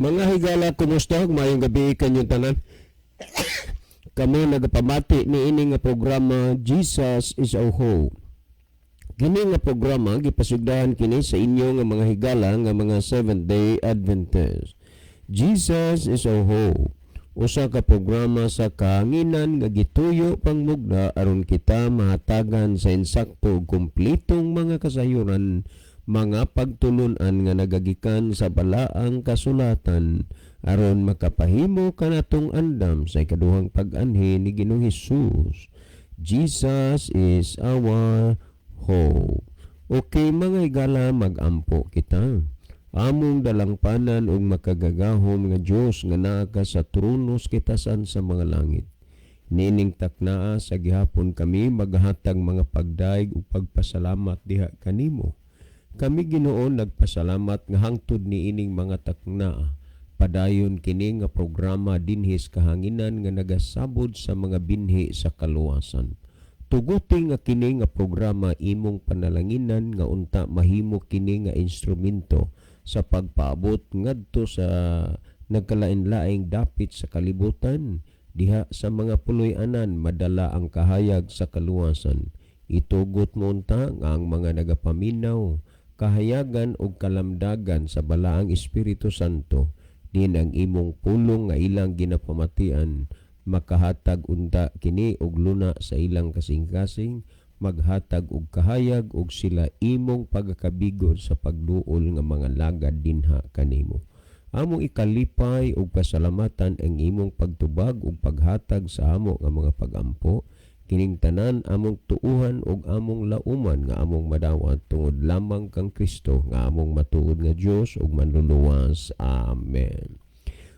Mga higala, kumusta? Maayong gabi kanyong tanan. Kami nagapamati niini nga programa, Jesus is Our Hope. Kini nga programa gipasugdahan kini sa inyo nga mga higala nga mga Seventh Day Adventist. Jesus is Our Hope. Usa ka programa sa kahanginan nga gituyo pangmugna aron kita mahatagan sa insakto ug kumpletong mga kasayuran, mga pagtulunan nga nagagikan sa balaang kasulatan aron makapahimo kanatong andam sa ikaduhang pag-anhi ni Ginoong Hesus. Jesus is our hope. Okay, mga higala, magampo kita. Among dalangpanan ug makagagahom nga Dios nga naa ka sa trono sa kitasan sa mga langit. Niining taknaa sa gihapon, kami maghatag mga pagdayeg ug pagpasalamat diha kanimo. Kami, Ginoo, nagpasalamat nga hangtod niining mga taknaa padayon kini nga programa dinhi sa kahanginan nga nagasabod sa mga binhi sa kaluwasan. Tuguti nga kini nga programa imong panalanginan nga unta mahimo kini nga instrumento sa pagpaabot ngadto sa nagkalain-laing dapit sa kalibutan, diha sa mga puloy-anan madala ang kahayag sa kaluwasan. Itugot mo unta nga ang mga nagapaminaw kahayagan og kalamdagan sa Balaang Espiritu Santo din ang imong pulong nga ilang ginapamatian, makahatag unta kini og luna sa ilang kasing-kasing, maghatag og kahayag og sila imong pagkabigod sa pagduol nga mga lagad dinha kanimo. Among ikalipay ug pasalamatan ang imong pagtubag ug paghatag sa amo nga mga pagampo. Kining tanan among tuuhan ug among lauman nga among madawat tungod lamang kang Kristo nga among matuod nga Dios ug manluluwas. Amen.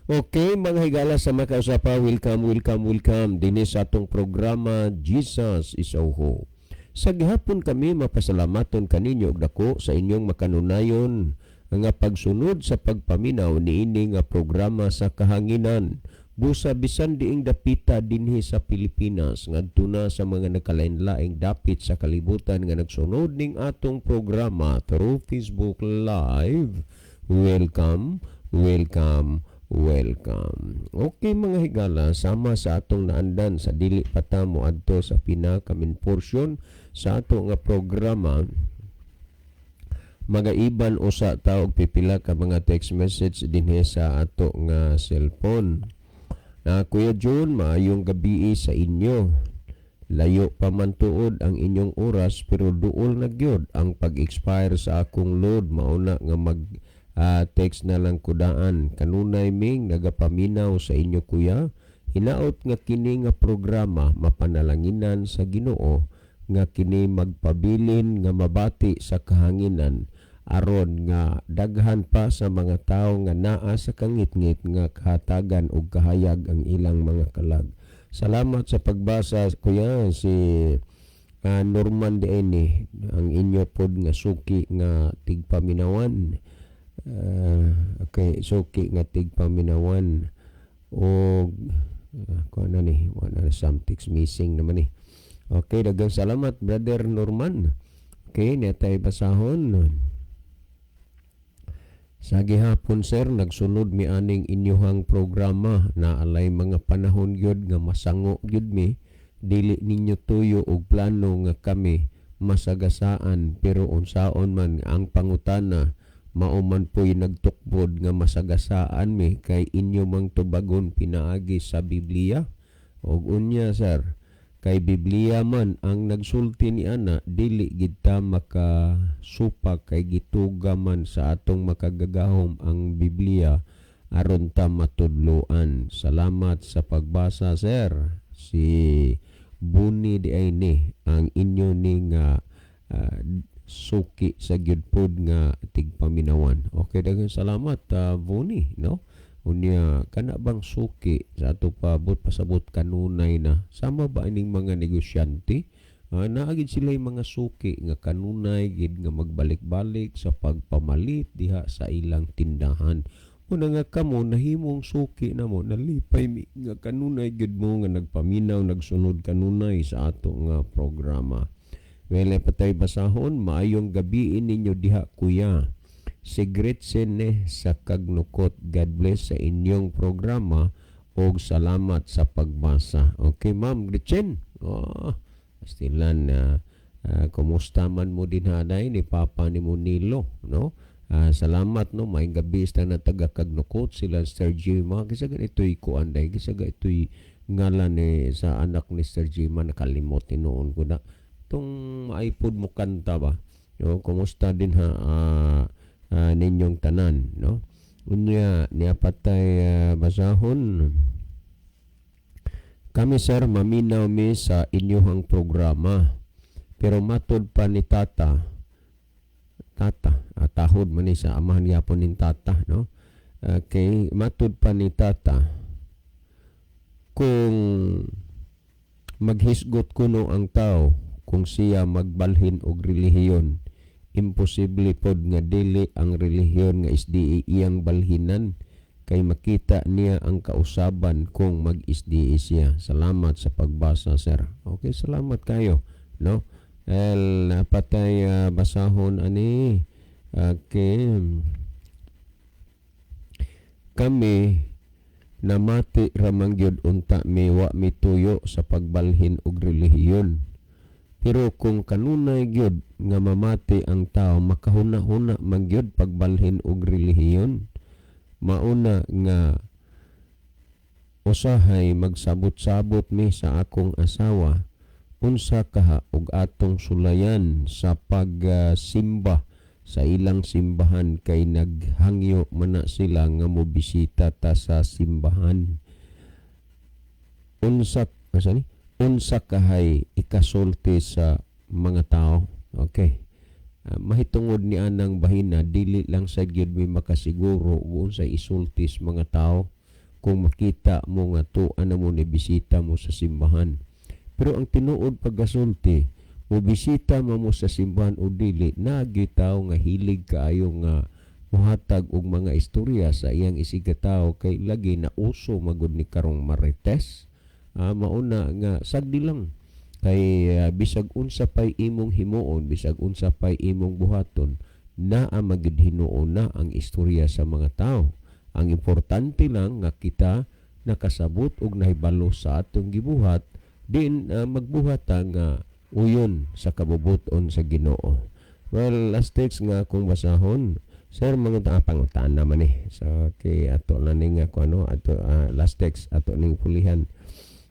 Okay, mga higala, sa makausapa, welcome, welcome, welcome dinhi sa atong programa, Jesus is Our Hope. Sa gihapon kami mapasalamaton kaninyo og dako sa inyong makanunayon nga pagsunod sa pagpaminaw niini nga programa sa kahanginan. Busa bisan diing dapita dinhi sa Pilipinas ngadto na sa mga nagkalain-laing dapit sa kalibutan nga nagsunod ning atong programa through Facebook Live. Welcome, welcome, welcome. Okay, mga higala, sama sa atong naandan sa dili pa ta moadto sa pinaka main portion sa ato nga programa, magaiban usa ta og pipila ka mga text message dinhi sa ato nga cellphone. Na Kuya John, maayong gabi sa inyo. Layo pa man tuod ang inyong oras pero duol na gyud ang pag-expire sa akong load, mauna nga mag text na lang kudaan. Kanunay ming nagapaminaw sa inyo, kuya. Hinaot nga kini nga programa mapanalanginan sa Ginoo, nga kini magpabilin nga mabati sa kahanginan aron nga daghan pa sa mga tawo nga naa sa kangitngit nga kahatagan og kahayag ang ilang mga kalag. Salamat sa pagbasa, kuya. Si Norman Diene, ang inyo pod nga suki nga tigpaminawan. Okay, suki nga tigpaminawan og kuan na ni, wala na, something's missing naman ni. Okay, daghang salamat, Brother Norman. Okay, natay basahon. Sa gihapon, sir, nagsunod mi aning inyuhang programa. Naalay mga panahon gyud nga masango gyud mi. Dili ninyo tuyo og plano nga kami masagasaan, pero unsaon man ang pangutana, mao man po'y nagtukbod nga masagasaan mi kay inyo mang tubagon pinaagi sa Biblia. Og unya, sir, kay Biblia man ang nagsulti ni ana, dili gid ta makasupak kay gituga man sa atong makagagahom ang Biblia aron ta matudloan. Salamat sa pagbasa, sir. Si Buni di ay ni ang inyo ni nga suki sa gyud pod nga tigpaminawan. Okay, daghang salamat, Buni, no? Unya, kana bang suki sa ato pa but pasabot kanunay na sama ba ining mga negosyante? Naa gid sila yung mga suki nga kanunay gid nga magbalik-balik sa pagpamalit diha sa ilang tindahan. Una nga kamo nahimong suki na mo, nalipay mi nga kanunay gid mo nga nagpaminaw, nagsunod kanunay sa ato nga programa. Well, patay basahon, maayong gabi ninyo diha, kuya. Si Gretchen ni sa Kagnukot. God bless sa inyong programa og salamat sa pagbasa. Okay, Ma'am Gretchen. Oh, pastilan na kumusta man mo din haday ni Papa ni mo Nilo, no? Salamat, no, maayong gabi sa na taga Kagnukot sila Sir Jima. Kisa ganito'y kuan day, kisa ito'y ngalan ni sa anak ni Sir Jima, nakalimot tinuon ko na. Itong iPod mo kanta ba? No, kumusta din ha ninyong tanan, no? Unya niya patay basahon. Kami, sir, maminaw mi sa inyong programa. Pero matod pa ni tata, tata, tahod man ni sa amahan gyapon ning tata, no? Okay, matod pa ni tata, kung maghisgot kuno ang tao kung siya magbalhin og relihiyon, imposible pod nga dili ang relihiyon nga SDA iyang balhinan kay makita niya ang kausaban kung mag-SDA siya. Salamat sa pagbasa, sir. Okay, salamat kayo, no? El napatay basahon ani. Okay. Kami namati ramang gyud unta mi, wa mituyo sa pagbalhin og relihiyon. Pero kung kanunay gyud nga mamati ang tao, makahuna-huna man gyud pagbalhin og relihiyon. Mauna nga usahay magsabot-sabot mi sa akong asawa unsa kaha og atong sulayan sa pagsimba sa ilang simbahan kay naghangyo man na sila nga mobisita ta sa simbahan. Unsa asa ni? Unsa kahay ikasulti sa mga tao? Okay. Mahitungod ni anang bahina, dili lang sa gyud mi makasiguro ug unsay isulti sa mga tao kung makita mo nga tuan na mo ni bisita mo sa simbahan. Pero ang tinuod pagkasulti, mo bisita mo mo sa simbahan o dili, nagi tao nga hilig kaayo nga muhatag og mga istorya sa iyang isigkatawo kay lagi na uso magud ni karong marites. Mauna nga sagdi lang kay bisag unsa pay imong himuon, bisag unsa pay imong buhaton, naa magid hinuon na ang istorya sa mga tao. Ang importante lang nga kita nakasabot og nahibalo sa atong gibuhat din, magbuhat ta nga uyon sa kabubuton sa Ginoo. Well, last text nga akong basahon, sir, mga pangutan naman eh. So, okay, ato na ning ako ano, ato last text ato ning pulihan.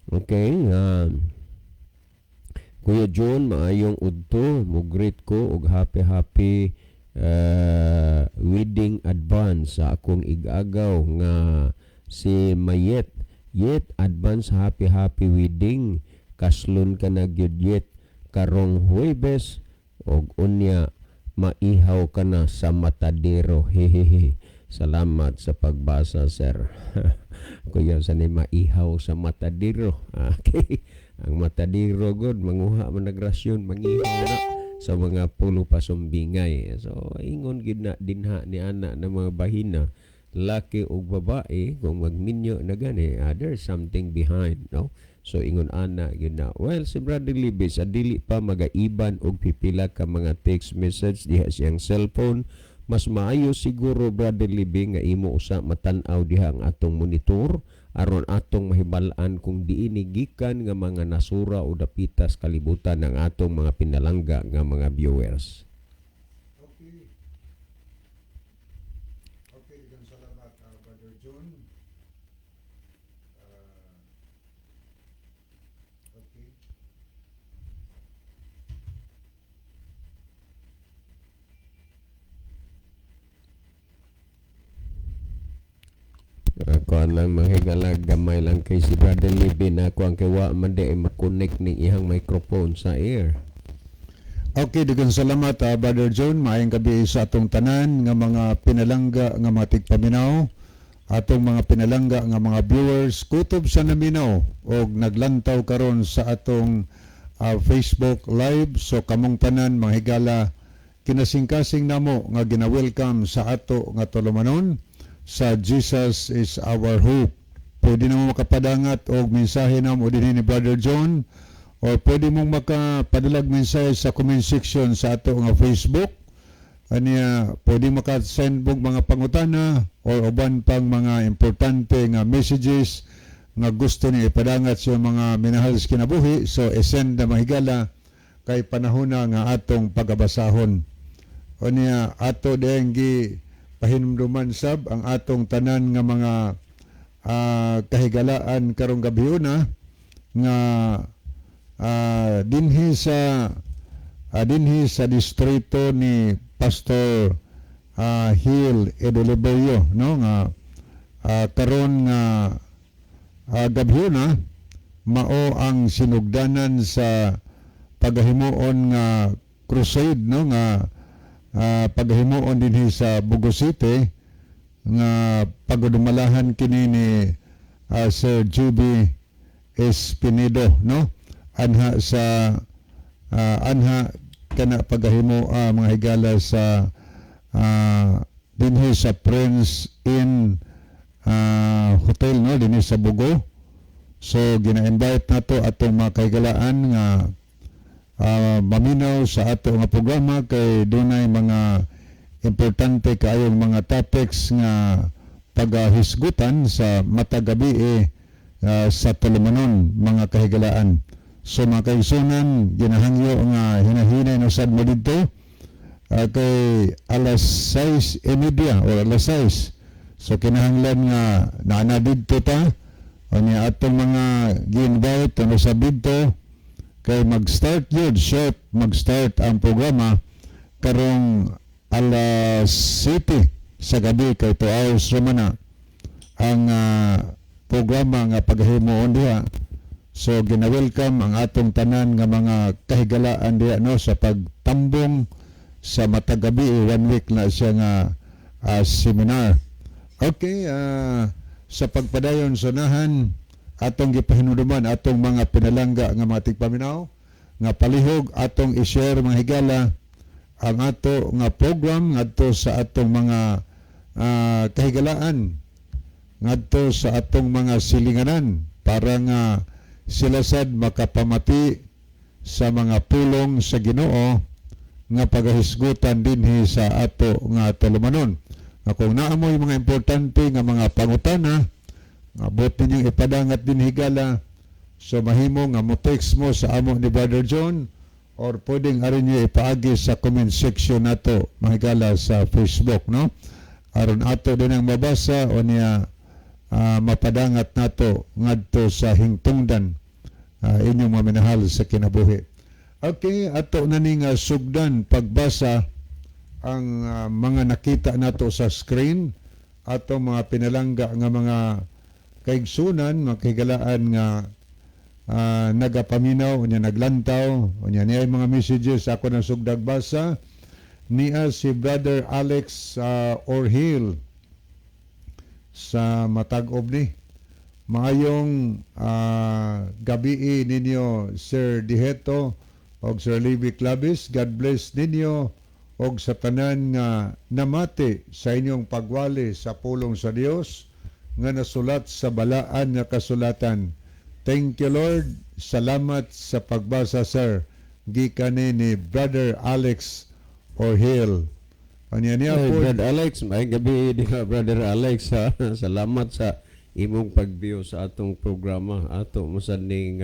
Okay, Kuya John, maayong udto, mo-greet ko og happy happy wedding advance sa akong igagaw nga si Mayet. Yet advance happy happy wedding. Kaslon ka na gyud, Yet, karong Huwebes og unya maihaw ka na sa matadero. Hehehe. Salamat sa pagbasa, sir. Kuya sa ni maihaw sa matadero. Okay. Ang matadero god manguha man nagrasyon, mangihaw na sa mga pulo pasumbingay. So ingon gid na dinha ni ana na mga bahina, laki ug babae kung magminyo na gani, there's something behind, no? So ingon ana gyud na. Well, si Brother Libby sa dili pa magaiban og pipila ka mga text message diha siyang cellphone, mas maayo siguro, Brother Libby, nga imo usa matan-aw diha ang atong monitor aron atong mahibal-an kung diini gikan nga mga nasura o dapitas kalibutan ng atong mga pinalangga nga mga viewers. Okay. Okay, daghang salamat, Brother John. Okay. Kuan lang, mga higala, gamay lang kay si Brother Libby na kuan kay wa man di ay makonect ni iyang microphone sa air. Okay, daghang salamat, Brother John. Maayong gabi sa atong tanan nga mga pinalangga nga mga tigpaminaw, atong mga pinalangga nga mga viewers kutob sa naminaw og naglantaw karon sa atong Facebook Live. So kamong tanan, mga higala, kinasingkasing namo nga gina-welcome sa ato nga tulumanon sa Jesus is Our Hope. Pwede na mo makapadangat og mensahe namo dinhi ni Brother John or pwede mong makapadalag mensahe sa comment section sa ato nga Facebook. Aniya pwede maka-send mong mga pangutana or uban pang mga importante nga messages nga gusto niyo ipadangat sa mga minahal sa kinabuhi. So i-send na, mga higala, kay panahon na nga atong pagabasahon. Unya ato din gi pahinumduman sab ang atong tanan nga mga kahigalaan karong gabi nga dinhi sa distrito ni Pastor Hill Edoliberio, no, nga karon nga gabhiona mao ang sinugdanan sa pagahimuon nga crusade, no, nga pagahimuon dinhi sa Bogo City nga pagdumalahan kini ni Sir Juby Espinido, no, anha sa anha kana pagahimo, mga higala, sa dinhi sa Prince Inn Hotel, no, dinhi sa Bogo. So gina-invite nato atong mga kahigalaan nga maminaw sa ato nga programa kay dunay mga importante kaayong mga topics nga pagahisgutan sa matag gabi sa tulumanon, mga kahigalaan. So mga kaigsunan, ginahangyo nga hinahinay na sad mo didto kay alas 6:30 o alas 6. So kinahanglan nga naana didto ta. Unya atong mga gi-invite ano sa didto kay mag-start yun, sharp mag-start ang programa karong alas 7 sa gabi kay 2 hours raman na ang programa nga paghimuon diha. So gina-welcome ang atong tanan nga mga kahigalaan diha, no, sa pagtambong sa matag gabi, one week na siya nga seminar. Okay, sa pagpadayon sa unahan, atong gipahinumduman atong mga pinalangga nga mga tigpaminaw nga palihog atong i-share, mga higala, ang ato nga program ngadto sa atong mga kahigalaan, ngadto sa atong mga silinganan, para nga sila sad makapamati sa mga pulong sa Ginoo nga pagahisgutan dinhi sa ato nga tulumanon. Nga kung naa moy mga importante nga mga pangutana nga buot ninyong ipadangat dinhi, higala, so mahimo nga mo text mo sa amo ni Brother John or pwedeng arin niyo ipaagi sa comment section nato, mga higala, sa Facebook, no, aron ato din ang mabasa o niya mapadangat nato ngadto sa hingtungdan inyong mga minahal sa kinabuhi. Okay, ato na ni nga sugdan pagbasa ang mga nakita nato sa screen, ato mga pinalangga nga mga kaigsunan, mga kahigalaan nga nagapaminaw unya naglantaw. Unya niya mga messages ako na sugdag basa. Niya si Brother Alex Orhil sa Matag-ob ni. Maayong gabii ninyo, Sir Diheto og Sir Libby Clavis. God bless ninyo og sa tanan nga namati sa inyong pagwali sa pulong sa Dios nga nasulat sa balaan nga kasulatan. Thank you, Lord. Salamat sa pagbasa, sir. Gikan ni Brother Alex Orhil. Anya niya Hey, po. Brother Alex, may gabi di ka, Brother Alex, ha. Salamat sa imong pag-view sa atong programa. Ato masad ning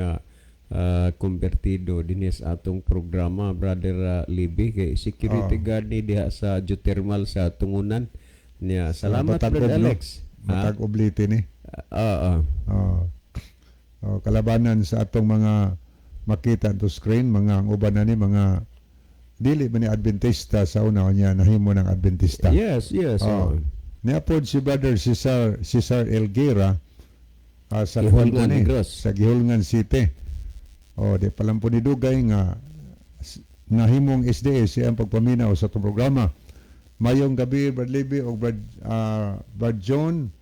konvertido dinhi sa atong programa, Brother Libby, kay security guard ni diha sa geothermal sa Tungunan. Niya, salamat, Matag-ob, Brother no? Alex. Ha? Matag-ob Leyte ni. Ah, ah. Oh. Oh, kalabanan sa atong mga makita to screen, mga ang uban na ni mga dili man ni Adventista sa una, niya nahimo ng Adventista. Yes. Oh. Oh. Niya pod si Brother Cesar Cesar Elguera sa Gihulngan, kuwan po ni, Negros. sa Gihulngan City. Oh, di pa lang po ni dugay nga nahimong SDA siya ang pagpaminaw sa atong programa. Mayong gabi, Brad Libby o Brad John,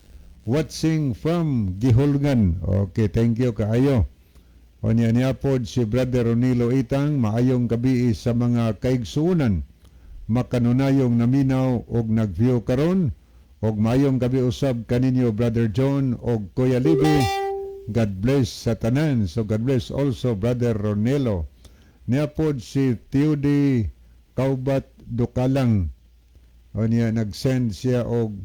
watching from Gihulngan. Okay, thank you kaayo. O niya niya pod si Brother Ronilo Itang, maayong gabi sa mga kaigsuonan makanunayong naminaw og nag-view karon, og maayong gabi usab kaninyo, Brother John og Kuya Libby. God bless sa tanan. So God bless also, Brother Ronelo. Niya pod si Theody Kaubat Dukalang. O niya nag-send siya og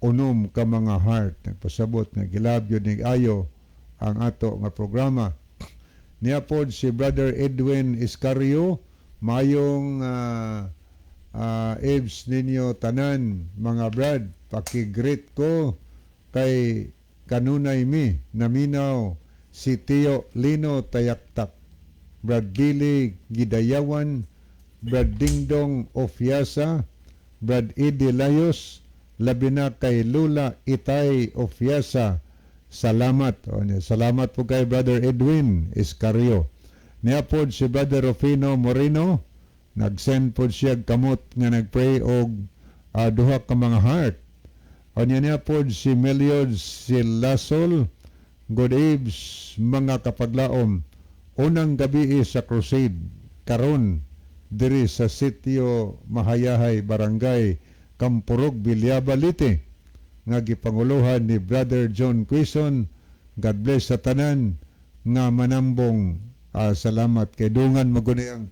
unom ka mga heart. Nagpasabot nga gilab yun ning ayo ang ato nga programa. Niya pod si Brother Edwin Iscario, mayong ebs ninyo tanan mga brad, paki-greet ko kay kanunay mi naminaw si Tio Lino Tayaktak, Brad Billy Gidayawan, Brad Dingdong Ofiasa, Brad Eddie Layos, labi na kay Lula Itay Ofiasa. Salamat. O, niya, salamat po kay Brother Edwin Iscario. Niya pod si Brother Rufino Moreno, nag-send pod siya kamot nga nag-pray og duha ka mga heart. O niya, niya pod si Meliod Silasol, good eves mga kapaglaom. Unang gabi sa crusade karon diri sa Sitio Mahayahay, Barangay Kampurog, Villaba, Leyte nga gipanguluhan ni Brother John Quizon. God bless sa tanan nga manambong. Salamat kay dungan maguni ang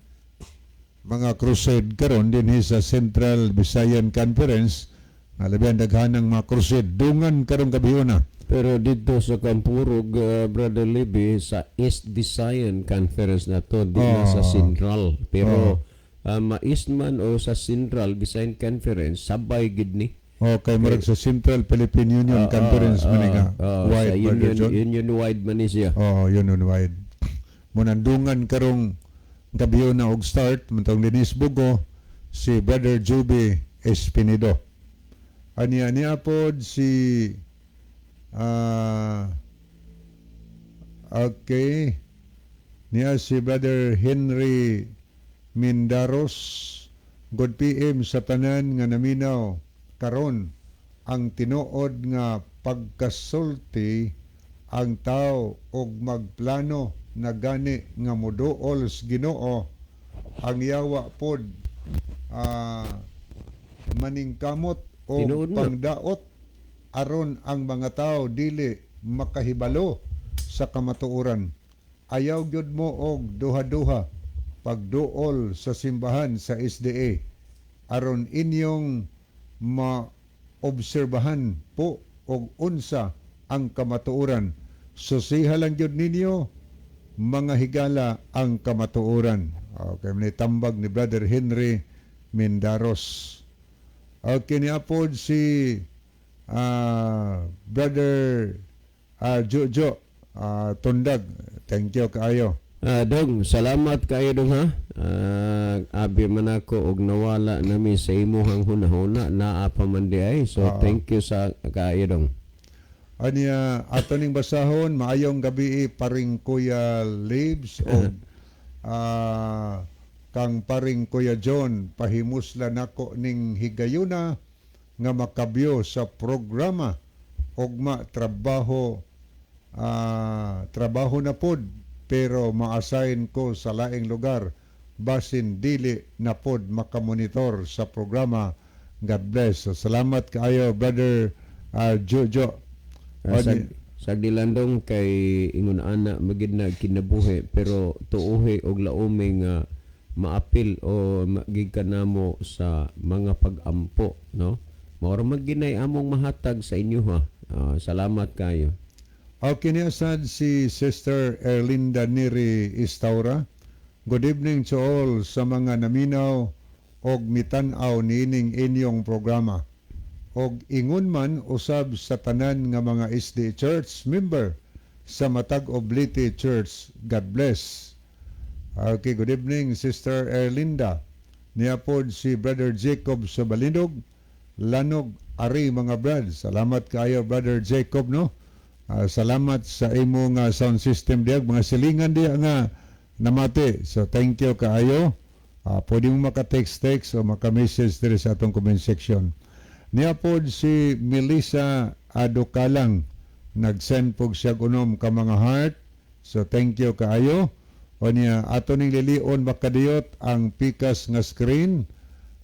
mga crusade karon dinhi sa Central Visayan Conference. Labihan daghanang mga crusade dungan karong gabi na. Pero dito sa Kampurog, Brother Libby, sa East Visayan Conference na to, di na sa Central. Pero ma-East man o sa Central Visayan Conference, sabay gid ni. Okay, murag sa Central Philippine Union Conference man ni nga wide, sa Brother union, John. Union wide man ni siya. Oh, union wide. Munandungan karong gabi na og start mantong Denis Bugo si Brother Juby Espinido. Aniya niya pod si okay, niya si Brother Henry Mindaros, good PM sa tanan nga naminaw karon. Ang tinuod nga pagkasulti ang tao og magplano na gani nga moduol sa Ginoo, ang yawa pod maningkamot o Tinuod na. Pangdaot aron ang mga tao dili makahibalo sa kamatuoran. Ayaw gyud mo og duha-duha pagduol sa simbahan sa SDA aron inyong maobserbahan po og unsa ang kamatuoran. Susiha lang gyud ninyo mga higala ang kamatuoran. Okay, ni tambag ni Brother Henry Mindaros. Okay, niya pod si Brother Jojo Tundag. Thank you kaayo. Dong, salamat kayo dong ha. Abi man ako og nawala nami sa imuhang hunahuna, naa pa man di ay. So thank you sa kaayo, dong. Aniya ato ning basahon, maayong gabi paring Kuya Libs o kang paring Kuya John, pahimusla nako ning higayuna nga makabyo sa programa ugma, trabaho trabaho na pod pero ma-assign ko sa laing lugar, basin dili na pod makamonitor sa programa. God bless. So, salamat kaayo, Brother Jojo. Sag dilandong kay ingon ana magid na kinabuhi, pero tuohi og laumi nga maapil o gikan namo sa mga pag-ampo, no? Mao ra man ginay among mahatag sa inyo ha. Salamat kayo. Okay niya sad si Sister Erlinda Neri Istaura. Good evening to all sa mga naminaw og mitan-aw niining inyong programa. Og ingon man usab sa tanan nga mga SDA Church member sa Matag Oblite Church. God bless. Okay, good evening, Sister Erlinda. Niya pod si Brother Jacob sa Balinog. Lanog ari mga brad. Salamat kaayo, Brother Jacob, no. Salamat sa imo nga sound system diya, mga silingan diya nga namati. So thank you kaayo. Pwede mo maka-text-text o maka-message diri sa atong comment section. Niya pod si Melissa Adokalang, nag-send po siya unom ka mga heart. So thank you kaayo. O niya ato ning lilion makadiyot ang pikas nga screen.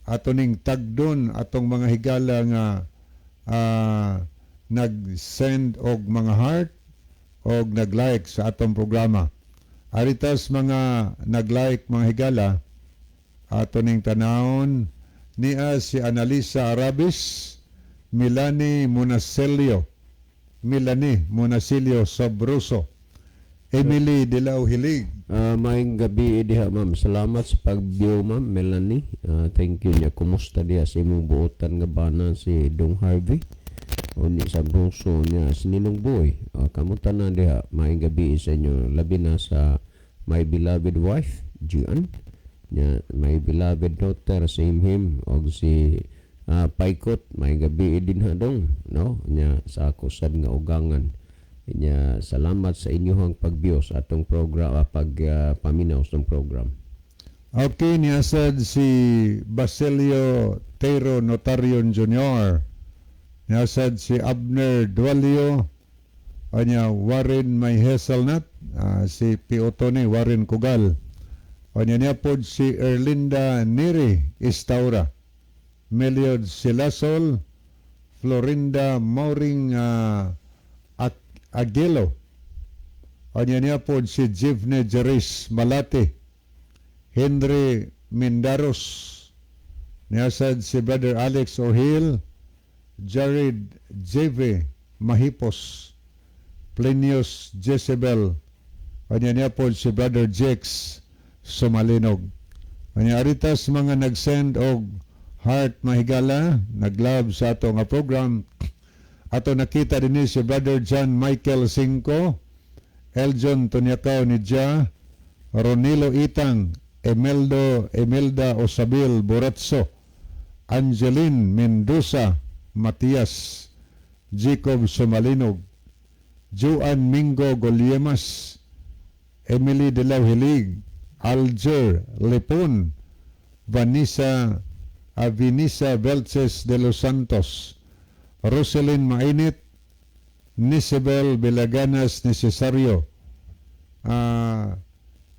Ato ning tagdon atong mga higala nga nag-send og mga heart og nag-like sa atong programa. Aritas mga nag-like mga higala ato ning tanawon. Niya si Analisa Arabis, Milani Monacelio, Milani Monasilio Sobruso, Emily Dilao Hilig. Maayong gabi diha, ma'am. Salamat sa pag-view, ma'am Melanie. Thank you niya. Kumusta diha sa imong buotan nga bana, si Dong Harvey? O ni sa Bruso niya si Ninong Boy. Kamusta na diha? Maayong gabi sa inyo. Labi na sa my beloved wife, Gian. Nya, my beloved daughter, same him. Og si Paikot, maayong gabi din ha dong. No? Nya, sa ako sad nga ugangan. Nya, salamat sa inyong pag-view sa atong program, pag paminaw sa atong program. Okay, niya sad si Basilio Tero Notarion Jr. Niya sad si Abner Dualio, anya Warren May Hazelnut, si Piotone Warren Kugal. Anya niya pod si Erlinda Neri Istaura, Meliod Silasol, Florinda Mauring Agelo. Anya niya pod si Jivne Jeris Malate, Henry Mindaros, niya si Brother Alex O'Hill, Jared J.V. Mahipos, Plinius Jezebel, anya niya po si Brother Jex Sumalinog. Anya aritas mga nag-send og heart, mahigala, nag-love sa ato nga program. Ato nakita din si Brother John Michael Cinco, Eljon Tunyakaw ni Ja, Ronilo Itang, Emeldo Emelda Osabil Boratso, Angeline Mendoza Matias, Jacob Sumalinog, Joan Mingo Goliemas, Emily De La Hilig, Alger Lepon, Vanessa Avinisa Velches de los Santos, Roselyn Mainit, Nisabel Bilaganas Necesario,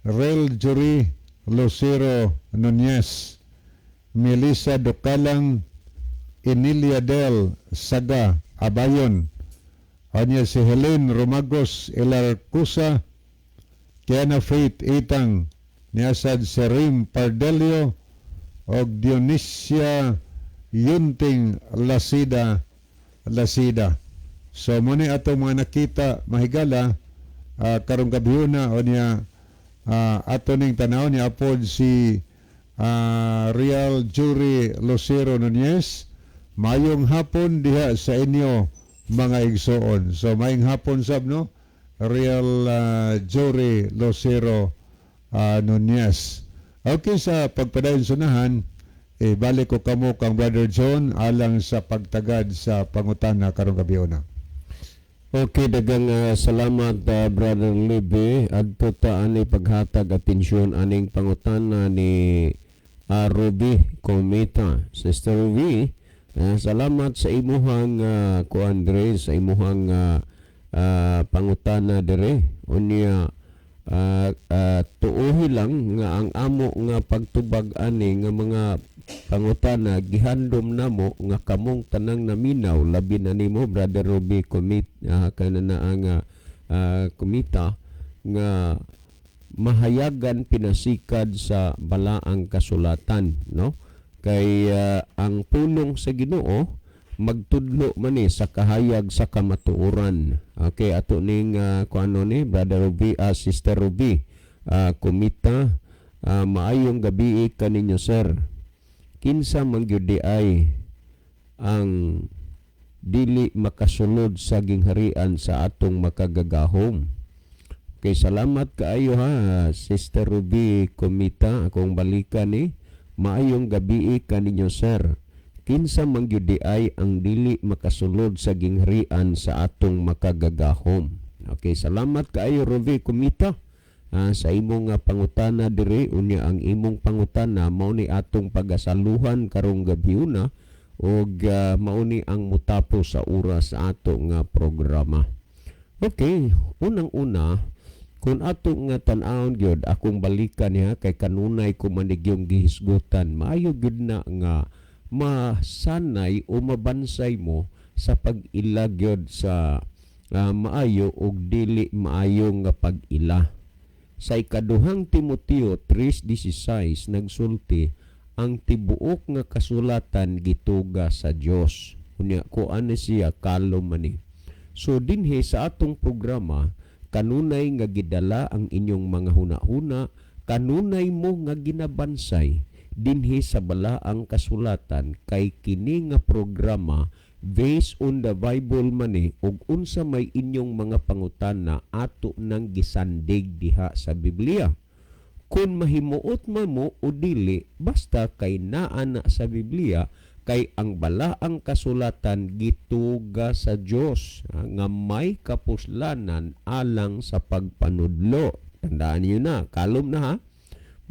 Rel Jury Lucero Nunez, Melissa Ducalang, Emilia Del Saga Abayon, anya si Helen Romagos Elarcusa, Kiana Faith Itang, niasad si Rim Pardelio, og Dionisia Yunting Lasida Lasida. So mo ni ato mga nakita, mahigala, karong gabhiona o niya ato ning tanaw niya apod si Real Jury Lucero Nunez. Mayong hapon diha sa inyo, mga igsoon. So mayong hapon sab, no, Real Jury Lucero Nunez. Okay, sa pagpadayon sunahan, eh, balik ko kamo kang Brother John alang sa pagtagad sa pangutana karong gabi na. Okay, dagang salamat, Brother Libe. Adto ta ani paghatag atensyon aning pangutana ni Ruby Cometa. Sister Ruby, salamat sa imuhang kuan dire, sa imuhang pangutana dire. Unya tuohi lang nga ang amo nga pagtubag ani nga mga pangutana gihandom namo nga kamong tanang naminaw, labi na nimo, Brother Ruby Commit, kana ang kumita nga mahayagan pinasikad sa balaang kasulatan, no, kay ang pulong sa Ginoo magtudlo man ni sa kahayag sa kamatuoran. Okay, ato ning kuano ni Brother Ruby, Sister Ruby Kumita, maayong gabi kaninyo, sir. Kinsa man gyud di ay ang dili makasulod sa gingharian sa atong makagagahom? Okay, salamat kaayo ha, Sister Ruby Kumita. Akong balikan ni. Maayong gabi kaninyo, sir. Kinsa man gyud di ay ang dili makasulod sa gingharian sa atong makagagahom? Okay, salamat kaayo, Ruby Kumita, sa imong pangutana diri. Unya ang imong pangutana mao ni atong pagasaluhan karong gabiuna ug mao ni ang mutapos sa oras sa ato nga programa. Okay, unang-una, kung ato nga tan-awon gyud, akong balikan niya kay kanunay ko manigyong gihisgutan, maayo gyud na nga masanay o mabansay mo sa pag-ila gyud sa maayo ug dili maayo nga pag-ila. Sa Ikaduhang Timoteo 3:16 nagsulti Ang tibuok nga kasulatan gituga sa Dios. Unya kuan ni siya, kalom man ni. So dinhi sa atong programa, kanunay nga gidala ang inyong mga huna-huna, kanunay mo nga ginabansay dinhi sa balaang kasulatan, kay kini nga programa based on the Bible man ni, ug unsa may inyong mga pangutana, ato nang gisandig diha sa Biblia. Kung mahimuot man mo o dili, basta kay naa na sa Biblia, kay ang balaang kasulatan gituga sa Dios nga may kapuslanan alang sa pagpanudlo. Tandaan niyo na, kalom na ha.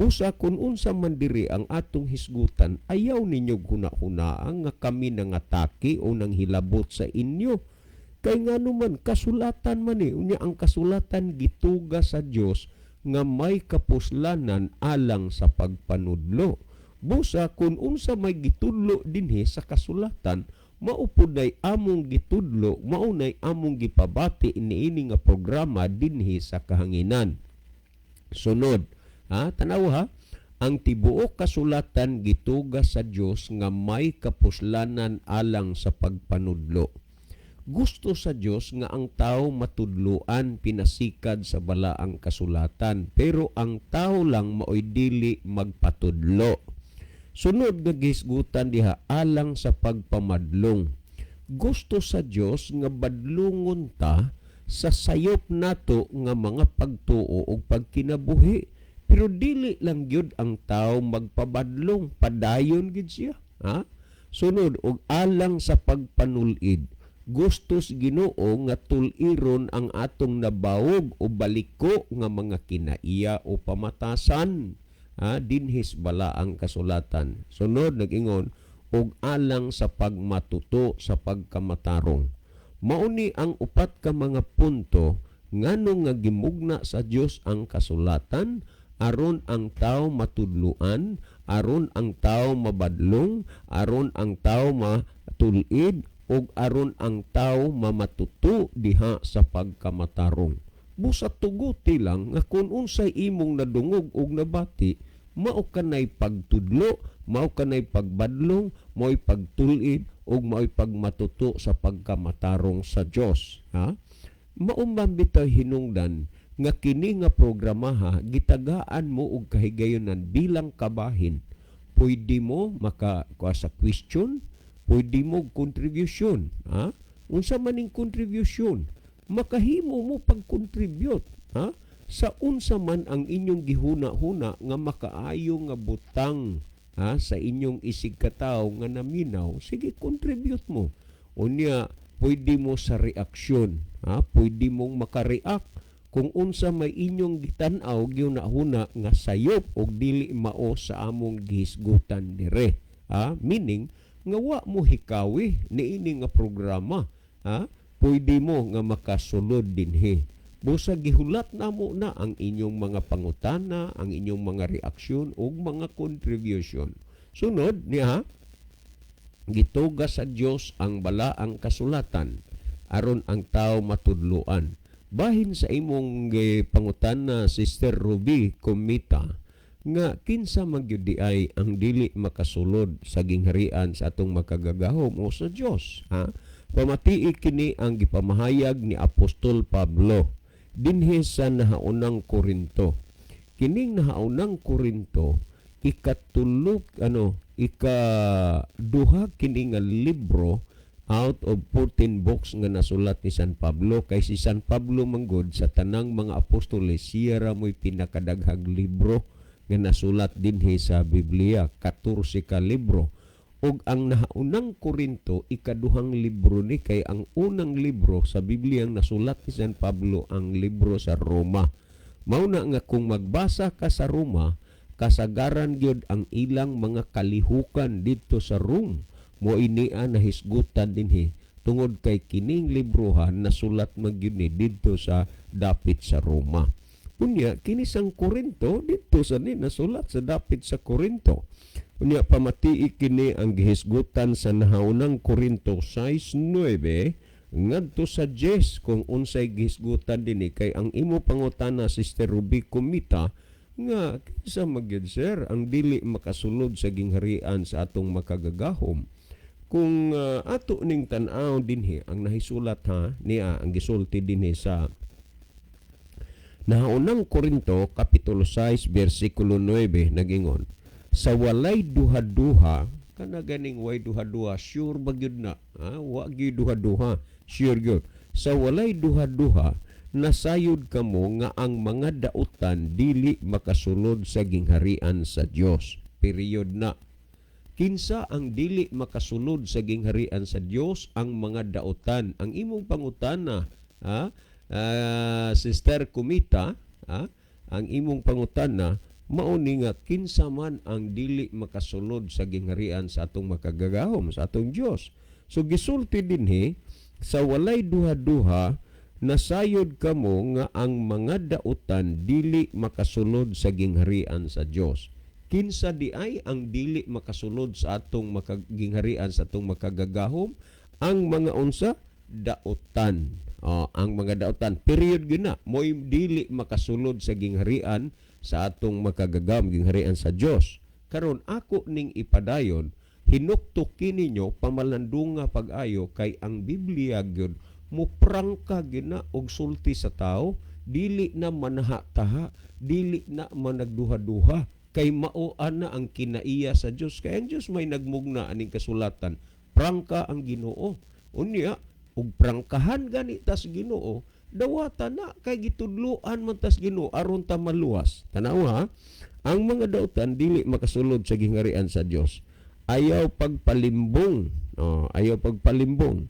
Busa kung unsa man diri ang atong hisgutan, ayaw ninyo huna-hunaan nga kami nangatake o nang hilabot sa inyo. Kay ngano man, kasulatan man eh. Unya ang kasulatan gituga sa Dios nga may kapuslanan alang sa pagpanudlo. Busa kung unsa may gitudlo dinhi sa kasulatan, mao pud nay among gitudlo, mao nay among gipabati niini nga programa dinhi sa kahanginan. Sunod, ha, tanaw ha, ang tibuok kasulatan gituga sa Dios nga may kapuslanan alang sa pagpanudlo. Gusto sa Dios nga ang tao matudloan pinasikad sa balaang kasulatan, pero ang tao lang maoy dili magpatudlo. Sunod nga gihisgutan diha, alang sa pagpamadlong. Gusto sa Dios nga badlungon ta sa sayop nato nga mga pagtuo ug pagkinabuhi. Pero dili lang gyud ang tao magpabadlong, padayon gyud siya. Ha? Sunod, og alang sa pagpanulid. Gusto sa Ginoo nga tul-iron ang atong nabawog o baliko nga mga kinaiya o pamatasan. Ha? Dinhi sa balaang kasulatan. Sunod, nag-ingon, og alang sa pagmatuto sa pagkamatarong. Mauni ang upat ka mga punto ngano nga gimugna sa Dios ang kasulatan, aron ang tao matudluan, aron ang tao mabadlong, aron ang tao matulid, ug aron ang tao mamatuto diha sa pagkamatarong. Busa tuguti lang nga kung unsay imong nadungog ug nabati, mao kanay pagtudlo, mao kanay pagbadlong, mao'y pagtulid ug mao'y pagmatuto sa pagkamatarong sa Dios, ha? Mao man bitaw hinungdan nga kini nga programa ha, gitagaan mo og kahigayonan bilang kabahin. Pwede mo makakuha sa question, pwede mo contribution, ha? Unsa man ning contribution? Makahimo mo pag-contribute, ha? Sa unsa man ang inyong gihuna-huna nga makaayo nga butang, ha, sa inyong isig katawo nga naminaw, sige, contribute mo. Unya pwede mo sa reaksyon, ha? Pwede mong makareact kung unsa may inyong gitan-aw, gihuna-huna nga sayop og dili mao sa among gihisgutan dire. Ha? Meaning nga wa mo hikawi niini nga programa, ha? Pwede mo nga makasulod dinhi. Busa gihulat namo na ang inyong mga pangutana, ang inyong mga reaksyon ug mga contribution. Sunod niya, gituga sa Dios ang balaang kasulatan aron ang tao matudloan. Bahin sa imong pangutana, Sister Ruby Comita, nga kinsa man gyud di ay ang dili makasulod sa gingharian sa atong makagagahom o sa Dios, ha? Pamatii kini ang gipamahayag ni Apostol Pablo dinhi sa Nahaunang Korinto. Kining Nahaunang Korinto, ikatulog ano, ikaduha kini nga libro out of 14 books nga nasulat ni San Pablo, kay si San Pablo manggod, sa tanang mga apostoles, siya ra mo'y pinakadaghag libro nga nasulat dinhi sa Biblia, 14 ka libro. Ug ang Nahaunang Korinto, ikaduhang libro ni, kay ang unang libro sa Biblia ang nasulat ni San Pablo ang libro sa Roma. Mao na nga kung magbasa ka sa Roma, kasagaran gyud ang ilang mga kalihukan didto sa Rome mo inia nahisgutan dinhi, tungod kay kining librohan nasulat man gyud ni didto sa dapit sa Roma. Unya kini sang Korinto, didto sa ni nasulat sa dapit sa Korinto. Unya pamatii kini ang gihisgutan sa Nahaunang Korinto 6:9 ngadto sa 10, kung unsay gihisgutan dinhi, kay ang imo pangutana, Sister Ruby Comita, Nga kinsa magyud, sir, ang dili makasulod sa gingharian sa atong Makagagahom? Kung ato ning tan-aw dinhi ang nahisulat ha niya, ang gisulti dinhi sa Nahaunang Korinto kapitulo 6 bersikulo 9, nagingon sa walay duha-duha. Kana ganing way duha-duha, sure ba gyud na, ha? Wa gyud duha-duha, sure gyud. Sa walay duha-duha, nasayod kamo nga ang mga dautan dili makasulod sa gingharian sa Dios. Period na. Kinsa ang dili makasulod sa gingharian sa Dios? Ang mga dautan. Ang imong pangutana, ha, Sister Kumita, ha, ang imong pangutana mao ni nga kinsa man ang dili makasulod sa gingharian sa atong Makagagahom, sa atong Dios. So gisulti dinhi sa walay duha-duha, nasayod kamo nga ang mga dautan dili makasulod sa gingharian sa Dios. Kinsa di ay ang dili makasulod sa atong makagingharian sa atong Makagagahom? Ang mga unsa? Dautan. Oh, ang mga dautan. Period gyud na. Mo'y dili makasulod sa gingharian sa atong Makagagahom, gingharian sa Dios. Karon ako ning ipadayon, hinuktok kini ninyo pamalandunga pag-ayo, kay ang Biblia gyud muprangka gyud na og sulti sa tao, dili na manaha-taha, dili na managduha-duha, kay mao ana ang kinaiya sa Dios, kay ang Dios may nagmugna aning kasulatan. Prangka ang Ginoo. Unya ug prangkahan gani tas Ginoo, dawata na kay gitudloan man tas Ginoo aron ta maluwas. Tanawa, ang mga dautan dili makasulod sa gingharian sa Dios. Ayaw pagpalimbong. Oh, ayaw pagpalimbong.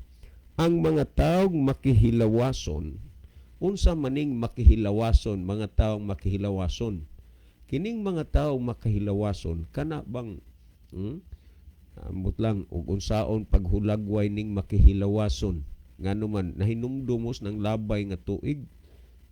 Ang mga taong makihilawason. Unsa maning makihilawason, mga taong makihilawason? Kining mga taong makahilawason, kana bang ambot lang ug unsaon paghulagway ning makihilawason? Ngano man nahinumdumos ng labay nga tuig,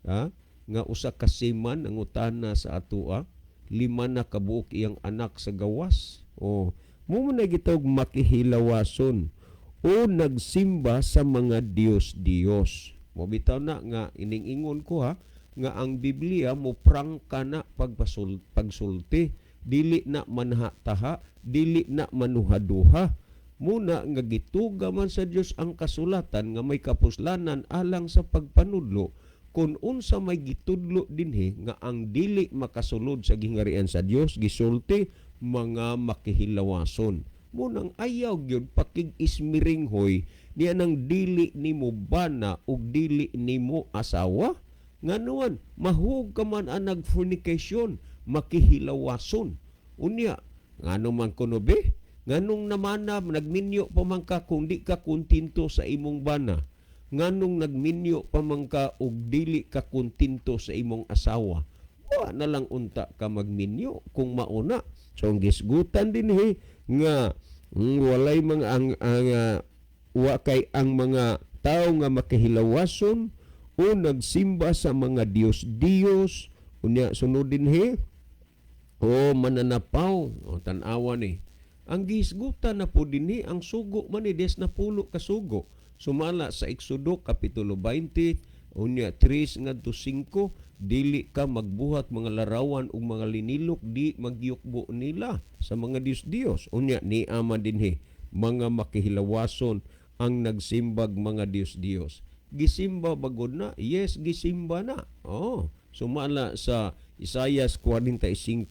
ha, nga usa ka seaman ang utana sa atoa, 5 na kabuok iyang anak sa gawas. O mo man na gitawag makihilawason o nagsimba sa mga Diyos-Diyos. Mo bitaw na nga ining-ingon ko ha, nga ang Biblia mo prangka na pagsulti, dili na manhataha, dili na manuhaduha. Muna nga gituga man sa Dios ang kasulatan nga may kapuslanan alang sa pagpanudlo, kung unsa may gitudlo dinhi nga ang dili makasulod sa gingharian sa Dios, gisulti mga makihilawason. Munang ayaw gyud pakig-ismiringhoy niya nang dili nimo bana ug dili nimo asawa. Nganuan mahug ka man ang nag-fornication, makihilawason. Unya ngano man kuno be? Nganong namana nagminyo pa man ka kung di ka kontento sa imong bana? Nganong nagminyo pa man ka og dili ka kontento sa imong asawa? Wa na lang unta ka magminyo kung mauna. So ang gisgutan dinhi nga walay mga ang wa kay ang mga tawo nga makihilawason o nagsimba sa mga Diyos-Diyos. Unya sunod dinhi o mananapaw. O tan-awa ni ang gisgutan na po dinhi, ang sugo man ni des na pulo ka sugo. Sumala sa Exodo kapitulo 20 unya 3 ngadto 5, dili ka magbuhat mga larawan ug mga linilok, di magyukbo nila sa mga Diyos-Diyos. Unya ni ama dinhi mga makihilawason ang nagsimbag mga Diyos-Diyos. Gisimba bagod na? Yes, gisimba na. Oh, sumala sa Isayas 45:20,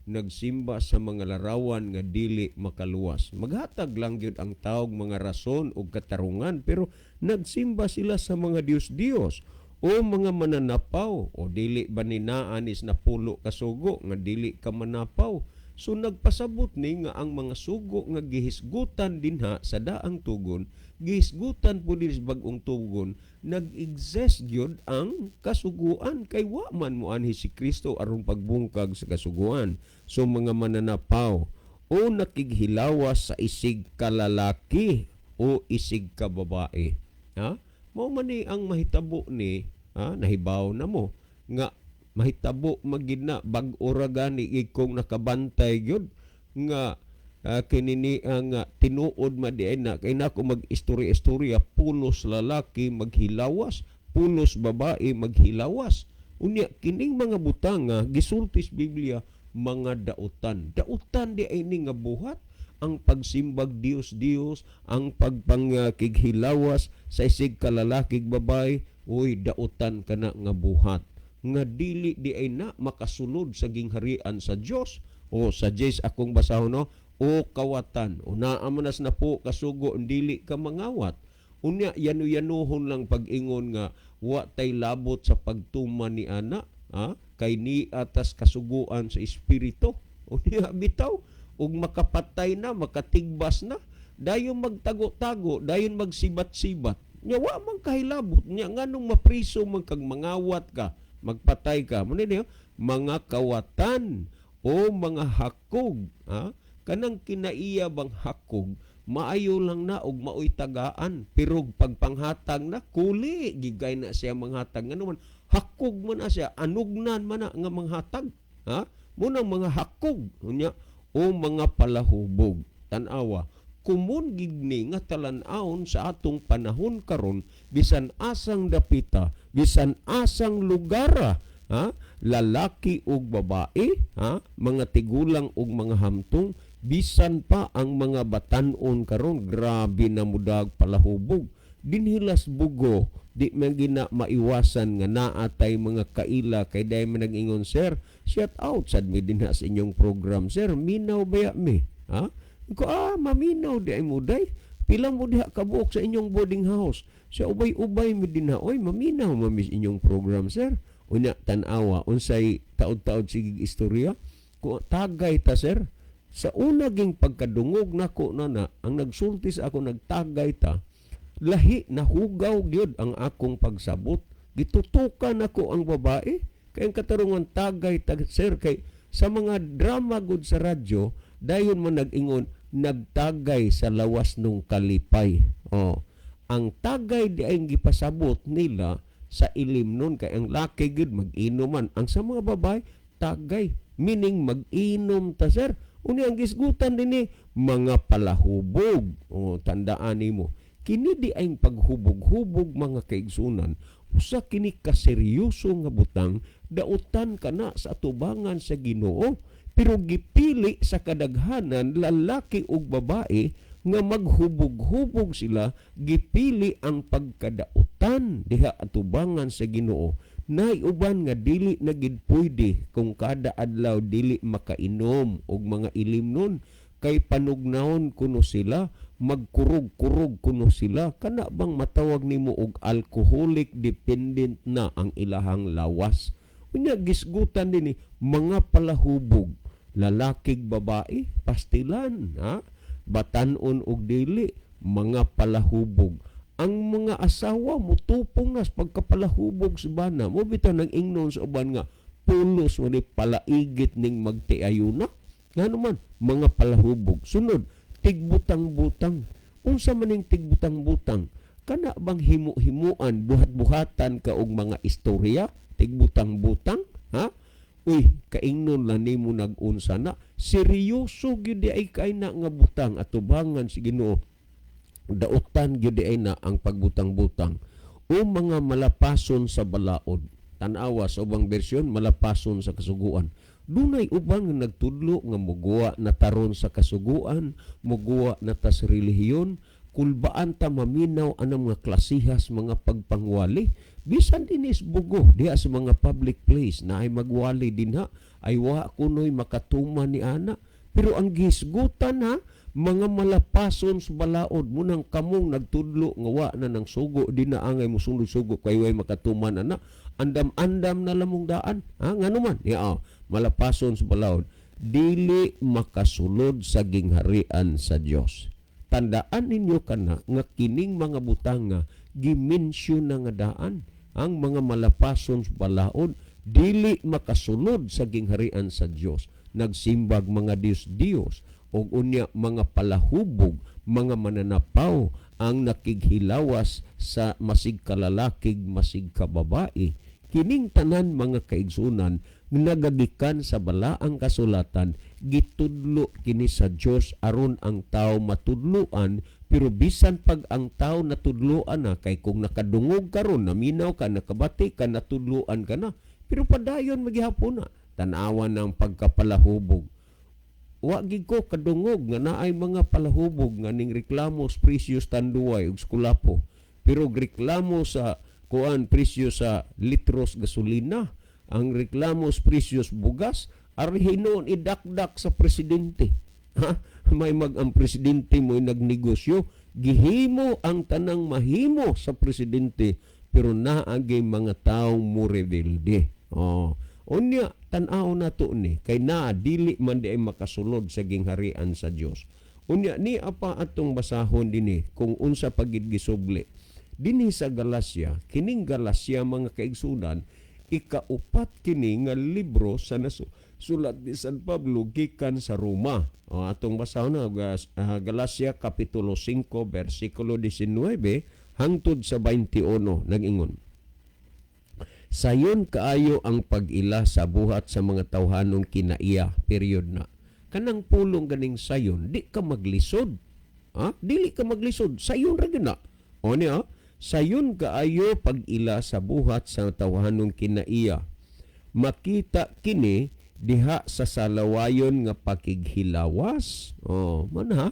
nagsimba sa mga larawan nga dili makaluwas. Maghatag lang gyud ang taog mga rason ug katarungan, pero nagsimba sila sa mga Diyos-Diyos o mga mananapaw. O dili ba ni naanis na pulo ka sugo nga dili ka manapaw? So nagpasabot ni nga ang mga sugo nga gihisgutan dinha sa daang tugon, gihisgutan po din sa bag-ong tugon, nag-exist gyud ang kasuguan kay wa man moanhi si Kristo aron pagbungkag sa kasuguan. So mga mananapaw o nakighilawas sa isig kalalaki o isig kababae. Ha? Mao man ni ang mahitabo ni, ha, nahibaw na mo nga mahitabo magid na bag-o ra gani ikong nakabantay gyud nga kinini ang tinuod man di ay na kay nako mag-istorya-istorya, pulos lalaki maghilawas, pulos babae maghilawas. Unya kining mga butang nga gisulti sa Biblia, mga dautan. Dautan di ay ni nga buhat ang pagsimbag Dios Dios, ang pagpangkighilawas sa isig kalalakig babae, uy, dautan kana nga buhat nga dili di ay na makasulod sa gingharian sa Dios. O sa Jays akong basahon, no, o kawatan. O naa man nas na po kasugo, dili ka mangawat. Unya yanu-yanuhon lang pag-ingon nga wa tay labot sa pagtuman ni ana, ha? Kay ni atas kasuguan sa espiritu. Unya bitaw ug makapatay na, makatigbas na, dayon magtago-tago, dayon magsibat-sibat. Nya wa man kahilabot nya, nganong mapriso man kag mangawat ka, magpatay ka? Mo ni mga kawatan o mga hakog, ha? Kanang kinaiya bang hakog, maayo lang na og maoy tagaan, pero pagpanghatag na kuli gigay na siya manghatag, ngano man hakog man na siya, anugnan man na nga manghatag, ha? Munang mga hakog. Unya o mga palahubog. Tan-awa, kumun gigni nga talan-awon sa atong panahon karon, bisan asang dapita, bisan asang lugara, ha, lalaki ug babae, ha, mga tigulang ug mga hamtong, bisan pa ang mga batan-on karon, grabe na mudag palahubog. Dinhilas bugo, di man gina maiwasan nga naa tay mga kaila kay dahil man nag-ingon, "Sir, shout out sad mi dinha sa inyong program, sir, minaw baya mi?" Ha, ko, "Ah, maminaw di ay mo day. Pila mo diha kabuok sa inyong boarding house?" Siya, "Ubay-ubay mi dinha." "Oy, maminaw mami sa inyong program, sir." Unya tan-awa unsay taod-taod sige istorya ko, "Tagay ta, sir." Sa una ging pagkadungog nako na na ang nagsulti sa ako, "Nagtagay ta," lahi nahugaw gyud ang akong pagsabot. Gitutukan nako ang babae kay ang katarungan, "Tagay ta, sir," kay sa mga drama gud sa radyo dayon mo nag-ingon, "Nagtagay sa lawas nung kalipay." Oh, ang tagay di ay gipasabot nila sa ilim nun kay ang laki gud mag-inuman. Ang sa mga babae, tagay meaning mag-inom ta, sir. Unya ang gisgutan dinhi, mga palahubog. O tandaan nimo kini di ay paghubog-hubog, mga kaigsunan, usa kini kaseryoso nga butang. Dautan kana sa atubangan sa Ginoo, pero gipili sa kadaghanan, lalaki ug babae, nga maghubog-hubog sila. Gipili ang pagkadautan diha atubangan sa Ginoo. Nay uban nga dili na gid pwede kung kada adlaw dili makainom og mga ilimnon kay panugnahon kuno sila, magkurog-kurog kuno sila. Kana bang matawag nimo og alcoholic dependent na ang ilahang lawas. Unya gisgutan dinhi mga palahubog, lalakig babae, pastilan, ha, batan-on og dili, mga palahubog. Ang mga asawa mutupong na sa pagkapalahubog sa bana mo. Bitaw nang ingnon sa uban nga pulos mo ni palaigit ning magtiayuna, ngano man mga palahubog. Sunod, tigbutang-butang. Unsa man ning tigbutang-butang? Kana bang himu-himuan, buhat-buhatan ka og mga istorya, tigbutang-butang, ha? Uy, kaingnon lang nimo nag-unsa na. Seryoso gyud di ay kay na nga butang atubangan si Ginoo. Dautan gyud di ay na ang pagbutang-butang. O mga malapason sa balaod. Tan-awa sa ubang bersyon, malapason sa kasuguan. Dunay uban nga nagtudlo nga muguwa na taron sa kasuguan, muguwa na tas relihiyon, kulbaan ta maminaw anang mga klasihas mga pagpangwali. Bisan dinis bugo diha sa mga public place na ay magwali dinha ay wa kunoy makatuman ni ana. Pero ang gisgutan, ha, mga malapason sa balaod, munang kamong nagtudlo nga wa na nang sugo di na angay musunod sugo kay way makatuman ana, andam-andam na lamong daan, ha? Ngano man ya, oh, malapason sa balaod, dili makasulod sa gingharian sa Dios. Tandaan ninyo kana nga kining mga butanga gimensyon na nga daan, ang mga malapason sa balaod dili makasulod sa gingharian sa Dios. Nagsimbag mga Dios Dios og unya mga palahubog, mga mananapaw, ang nakighilawas sa masig kalalakig, masig kababae. Kining tanan, mga kaigsunan, nagagikan sa balaang kasulatan, gitudlo kini sa Dios aron ang tao matudloan. Pero bisan pag ang tao natudloan na, kay kung nakadungog karon, naminaw ka, nakabati ka, natudloan ka na. Pero padayon magihapon na. Tanawan ng pagkapalahubog. Wa gid ko kadungog nga naay mga palahubog nga ning reklamo sa presyo sa Tanduay ug Kulapo. Pero reklamo sa kuan, presyo sa litros gasolina, ang reklamo sa presyo sa bugas, ari hinuon idakdak sa presidente. Ha? May mag ang presidente mo'y nagnegosyo, gihimo ang tanang mahimo sa presidente, pero naagay mga tawo mo rebelde. Oh. Unya, tan-aw na to ni kay naa dili man di ay makasulod sa gingharian sa Dios. Unya ni apa atong basahon dinhi kung unsa pagid gisubli. Dinhi sa Galacia, kining Galacia, mga kaigsunan, ikaupat kini nga libro sa nasulat ni San Pablo gikan sa Roma. O, atong basahon na Galacia kapitulo 5 bersikulo 19 hangtod sa 21, nag-ingon: "Sayon kaayo ang pag-ila sa buhat sa mga tawhanong kinaiya," period na. Kanang pulong ganing sayon, di ka maglisod. Ha? Dili ka maglisod, sayon ra gyud na. O niya, sayon kaayo pag-ila sa buhat sa tawhanong kinaiya. Makita kini diha sa salawayon nga pakighilawas. Oh, man ha?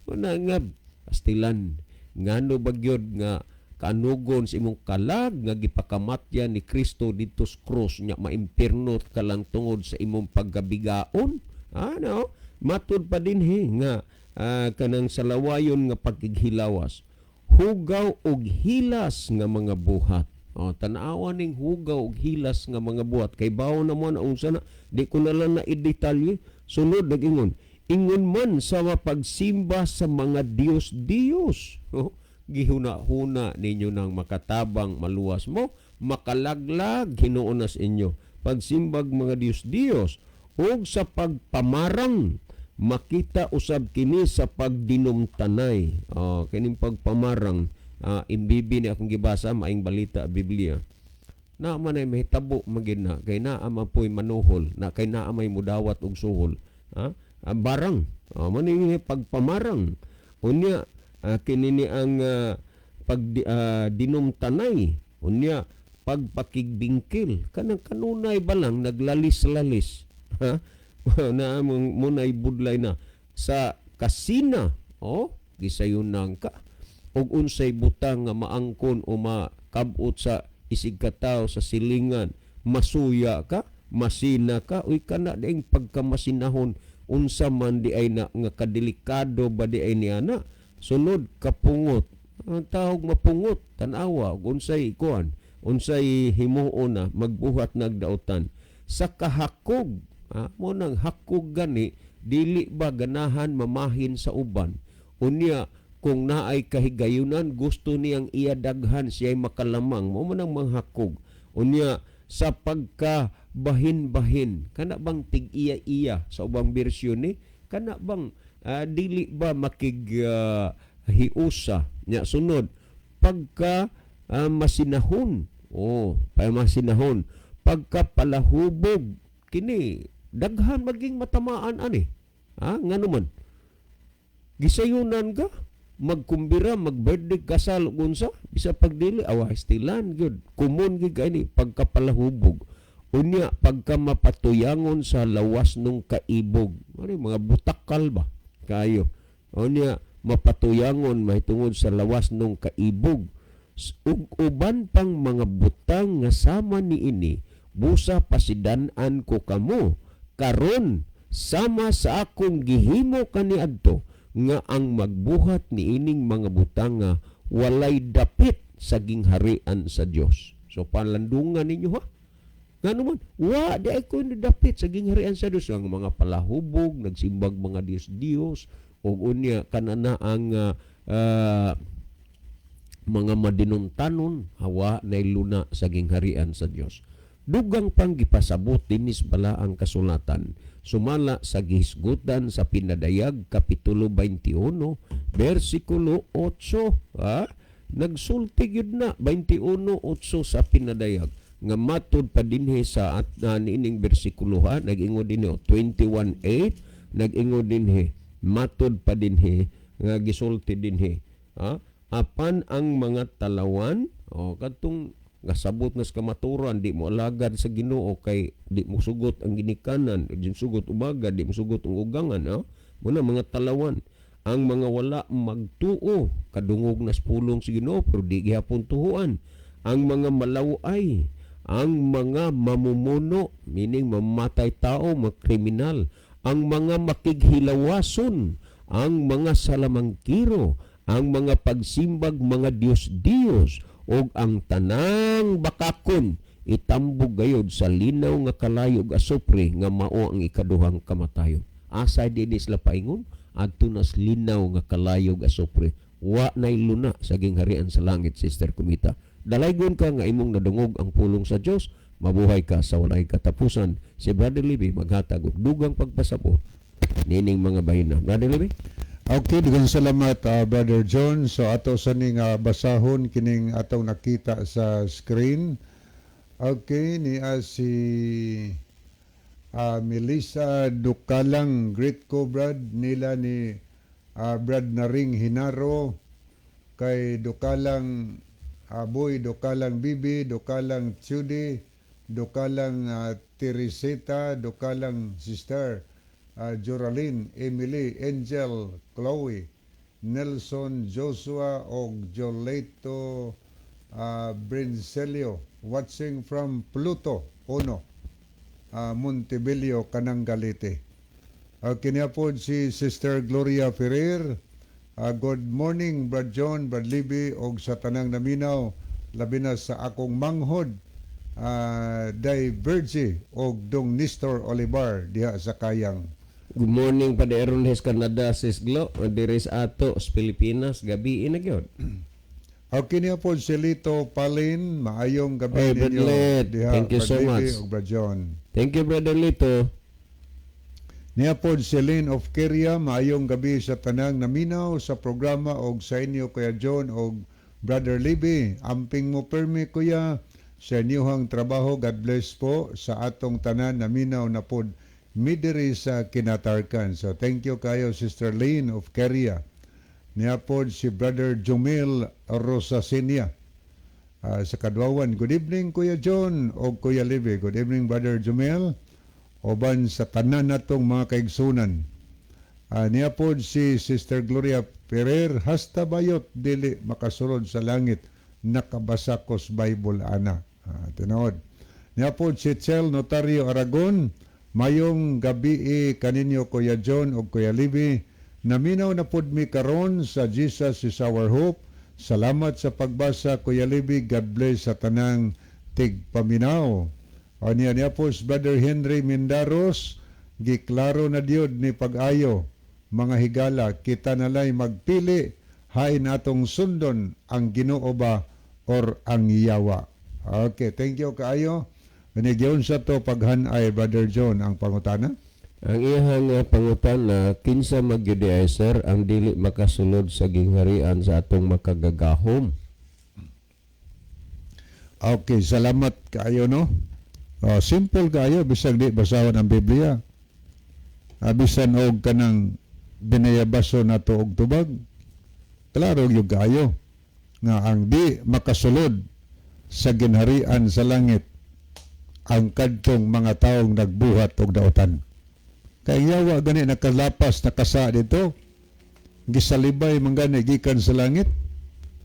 Mana nga pastilan, ngano bagyod nga kanugon sa imong kalag nga gipakamatyan ni Kristo didto sa krus, nya maimpirno ka lang tungod sa imong pagkabigaon? Ano, matud pa dinhi nga kanang salawayon nga pagkighilawas, hugaw og hilas nga mga buhat. Oh, tan-awa ning hugaw og hilas nga mga buhat, kay bawo na mo na unsa na, di ko na lang na i-detalye. Sunod, nag-ingon, ingon man sa mapagsimba sa mga Diyos-Diyos. Oh, gihuna-huna ninyo nang makatabang maluwas mo, makalaglag hinuon na sa inyo. Pagsimbag mga Diyos-Diyos ug sa pagpamarang, makita usab kini sa pagdinumtanay. Oh, kining pagpamarang, imbibi ni akong gibasa, Maayong Balita Biblia. Na man ay mahitabo magid na kay naa man po'y manuhol na, kay naa may mudawat og suhol, ha? Ah, barang, oh, man ni pagpamarang. Unya kini ni ang pag dinumtanay. Unya pagpakigbingkil, kanang kanunay ba lang naglalis-lalis, ha, na munay budlay na sa kasina. Oh, gisayunan ka og unsay butang nga maangkon o makabot sa isig katawo sa silingan, masuya ka, masina ka. Uy, kana diing pagkamasinahon, unsa man di ay na nga kadelikado ba di ay niya na. Sunod, kapungot. Ang tawag mapungot, tanawa ug unsay kuan, unsay himuon na magbuhat nagdaotan sa kahakog. Ha, mo nang hakog gani, dili ba ganahan mamahin sa uban? Unya kung naay kahigayunan, gusto niyang iya daghan, siya'y makalamang, mo man ang manghakog. Unya sa pagka bahin-bahin, kana bang tig-iya-iya sa ubang bersyon ni, kana bang dili ba makig hiusa nya. Sunod, pagka masinahon. Oh, pa masinahon, pagka palahubog. Kini daghan maging matamaan ani, ha, ngano man gisayunan ka magkumbira, mag-birthday, kasal ug unsa, bisa pagdili awa stilan gyud, common gyud kay ni pagkapalahubog. Unya pagka mapatuyangon sa lawas nung kaibog, ano mga butakal ba kayo. Unya mapatuyangon mahitungod sa lawas nung kaibog ug uban pang mga butang nga sama niini, busa pasidan-an ko kamo karon sama sa akong gihimo kaniadto nga ang magbuhat niining mga butanga walay dapit sa gingharian sa Dios. So palandungan ninyo, ha. Ngano man, wa di ay ko dapit sa gingharian sa Dios ang mga palahubog, nagsimbag mga Dios-Dios ug unya kanana ang mga madinuntanon, hawa na luna sa gingharian sa Dios. Dugang pang gipasabot dinis bala ang kasulatan sumala sa gihisgutan sa Pinadayag kapitulo 21 bersikulo 8, ha? Nagsulti gyud na 21:8 sa Pinadayag nga matud pa dinhi sa at niining bersikulo, ha. Nag-ingon dinhi 21:8, nag-ingon dinhi, matud pa dinhi nga gisulti dinhi, ha, apan ang mga talawan o kadtong Nga sabot na sa kamaturan, di mo alagad sa Ginoo kay di mo sugot ang ginikanan, di mo sugot ubaga, di mo sugot ang ugangan, no? Muna mga talawan. Ang mga wala magtuo, kadungog na sa pulong sa Ginoo pero di gihapon tuhuan. Ang mga malaway, ang mga mamumuno, meaning mamatay tao, mga kriminal, ang mga makighilawason, ang mga salamangkiro, ang mga pagsimbag mga Diyos-Diyos, ug ang tanang bakakon itambog gayod sa linaw nga kalayo ug asupre nga mao ang ikaduhang kamatayon. Asa dinhi sila paingon? Adto nas linaw nga kalayo ug asupre. Wa nay luna sa gingharian sa langit, Sister Kumita. Dalaygon ka nga imong nadungog ang pulong sa Dios, mabuhay ka sa walay katapusan. Si Brother Libby maghatag og dugang pagpasabot nining mga bahina. Brother Libby? Okay, daghang salamat, Brother John. So ato sa ning basahon kining atong nakita sa screen. Okay, ni si Melissa Dukalang, greet ko Brad nila ni Brad Naring Hinaro, kay Dukalang Boy, Dukalang Bibi, Dukalang Judy, Dukalang Teresita, Dukalang Sister Joralyn, Emily, Angel, Chloe, Nelson, Joshua, og Joleto Brincelio, watching from Pluto, Uno, Montebello, Kanangalite. Kini pod si Sister Gloria Ferrer. Good morning, Brad John, Brad Libby, og sa tanang naminaw, labi na sa akong manghod, Day Virgie, og Dong Nestor Olivar, diha sa Kayang. Good morning pa Aaron Hes Canada, Sis Glo, diri sa ato sa Pilipinas, gabi na gyud. Okay niya po si Lito Palin, maayong gabi Oy, Brad ninyo Let, diha, thank you Brad so Libby much. ug Brad John. Thank you, Brother Lito. Niya po si Celine of Keria, maayong gabi sa tanang naminaw sa programa og sa inyo, Kuya John og Brother Libby. Amping mo permi, Kuya, sa inyong trabaho. God bless po sa atong tanan naminaw na pod midiri sa Kinatarkan. So thank you kayo, Sister Lynn of Keria. Niya po si Brother Jumil Rosasinia sa Kadwawan. Good evening, Kuya John o Kuya Libby. Good evening, Brother Jumil. Uban sa tanan natong mga kaigsunan. Niya po si Sister Gloria Ferrer, hasta bayot dili makasulod sa langit, nakabasa kos Bible ana. Tinuod. Niya po si Chel Notario Aragon, mayong gabi kaninyo, Kuya John o Kuya Libby. Naminaw na pud mi karon sa Jesus is Our Hope. Salamat sa pagbasa, Kuya Libby. God bless sa tanang tigpaminaw. O niya po si Brother Henry Mindaros, giklaro na diod ni pag-ayo. Mga higala, kita nalay magpili, hain atong sundon, ang Ginoo ba or ang yawa. Okay, thank you kaayo. Binigyon sa to paghanay, Brother John, ang pangutana. Ang iyang pangutana, kinsa magyud ay, sir, ang dili makasulod sa gingharian sa atong makagagahom? Okay, salamat kaayo, no. Oh, simple kaayo bisag di basahon ang Biblia. Bisan og kanang binayabaso nato og tubag. Klaro gyud kaayo nga ang di makasulod sa ginharian sa langit ang kadtong mga taong nagbuhat og daotan. Kay yawa gani nakalapas nakasa dito, gisalibay man gani gikan sa langit,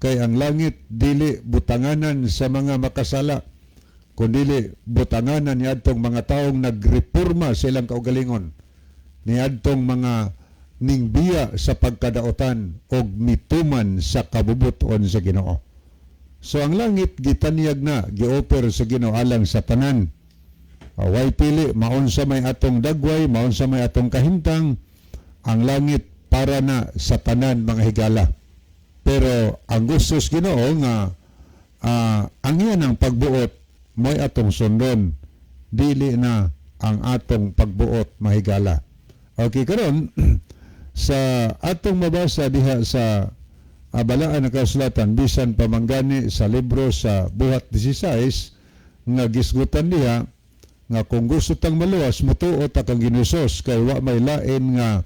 kay ang langit dili butanganan sa mga makasala kundili butanganan niadtong mga taong nagreporma sa ilang kaugalingon, niadtong mga ningbiya sa pagkadaotan og mituman sa kabubuton sa Ginoo. So ang langit gitanyag na, gi-offer sa Ginoo alang sa tanan. Way pili, maunsa may atong dagway, maunsa may atong kahimtang, ang langit para na sa tanan, mga higala. Pero ang gusto sa Ginoo nga ang iyan ang pagbuot mo'y atong sundon, dili na ang atong pagbuot, mahigala. Okay, karon sa atong mabasa diha sa balaan ng kasulatan, bisan pamanggani sa libro sa Buhat 16 nga gisgutan diha nga kung gusto tang maluwas, mutuo ta kang Ginoo, kay wa may lain nga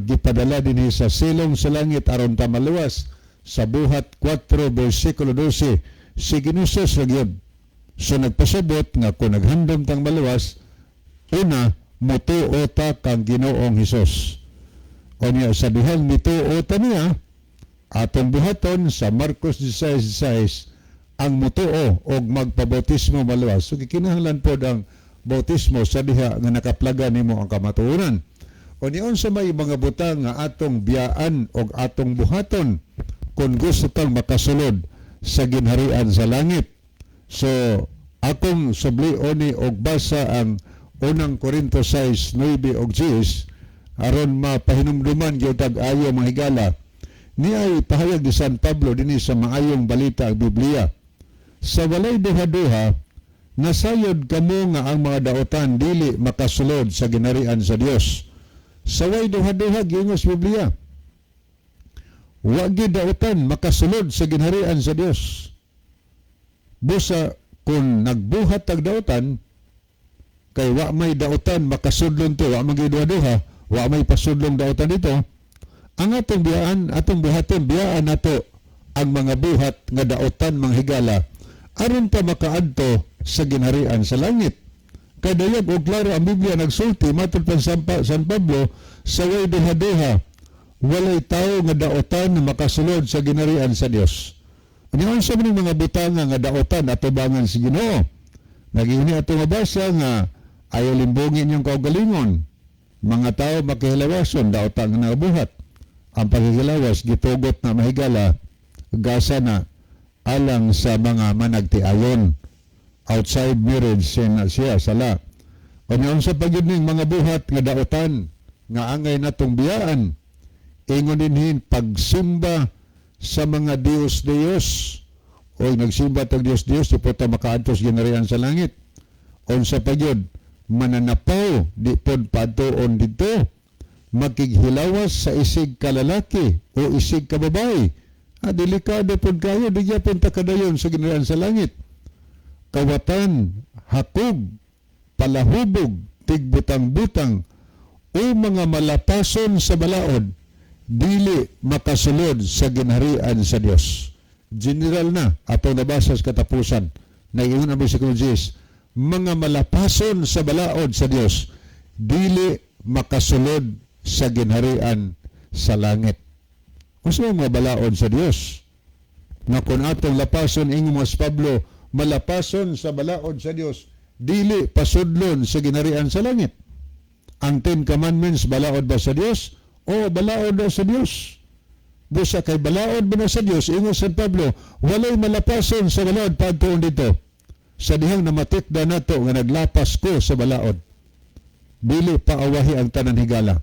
gipadala dinhi sa silong sa langit aron ta maluwas, sa Buhat 4 bersikulo 12. Si Ginoong Hesus ra gyud. So nagpasabot nga kung naghandom tang maluwas, una, mutuo ta kang Ginoong Hesus. O niya, sa dihang mituo ta niya, atong buhaton sa Marcos 16:16, ang mutuo og magpabautismo maluwas. So gikinahanglan pod ang bautismo sa diha nga nakaplaga nimo ang kamatuoran. O niyon sa may mga butang nga atong biyaan og atong buhaton kung gusto tang makasulod sa ginharian sa langit. So akong sublion ni og basa ang Unang Korinto 6:9 og 10 aron mapahinumduman gyud tag ayo, mga higala. Ni ay pahayag ni San Pablo dinhi sa Maayong Balita ang Biblia. Sa walay duha-duha, nasayod kamo nga ang mga daotan dili makasulod sa ginharian sa Dios. Sa way duha-duha, giingos Biblia, wa gyud daotan makasulod sa ginharian sa Dios. Busa kung nagbuhat tag daotan, kay wa may daotan makasudlon to, wa man gyud duha-duha, wa may pasudlong daotan dito. Ang atong biyaan, atong buhaton, biyaan nato ang mga buhat nga daotan, mga higala, aron ta makaadto sa ginharian sa langit. Kay dayag og klaro ang Biblia nagsulti matud pa San Pablo, sa way duha-duha, walay tawo nga daotan na makasulod sa ginharian sa Dios. Ano sa mga butanga nga daotan atubangan si Ginoo? Naging ato mabasa nga ayaw limbungin yung kaugalingon. Mga tao makihilawason, daotan nga nabuhat. Ang paghihilawas gitugot na, mahigala, gasa na alang sa mga managtiayon. Outside marriage sin na siya sala. O niya sa pagyud ning mga buhat nga daotan nga angay natong biyaan. Ingon dinhin pagsimba sa mga Diyos-Diyos. O nagsimba tag Diyos-Diyos, di po ta makaadto sa ginharian sa langit. Unsa pa gyud, mananapaw, di pod paadtoon didto. Makighilawas sa isig kalalaki o isig kababae. Ah, delikado pod kayo, di gyapon ta kadayon sa ginharian sa langit. Kawatan, hakog, palahubog, tigbutang-butang, o mga malapason sa balaod, dili makasulod sa ginharian sa Dios. General na, ato nabasa sa katapusan, naiingon ang versikulo 10, mga malapason sa balaod sa Dios, dili makasulod sa ginharian sa langit. Unsa may mga balaod sa Dios? Nga kung atong lapason, ingon mas Pablo, malapason sa balaod sa Dios, dili pasudlon sa ginharian sa langit. Ang Ten Commandments, balaod ba sa Dios? O balaod ba sa Dios? Busa kay balaod ba na sa Dios, ingon San Pablo, walay malapason sa balaod padtuon dito. Sa dihang namatikda nato nga naglapas ko sa balaod, dili paawahi ang tanan, higala.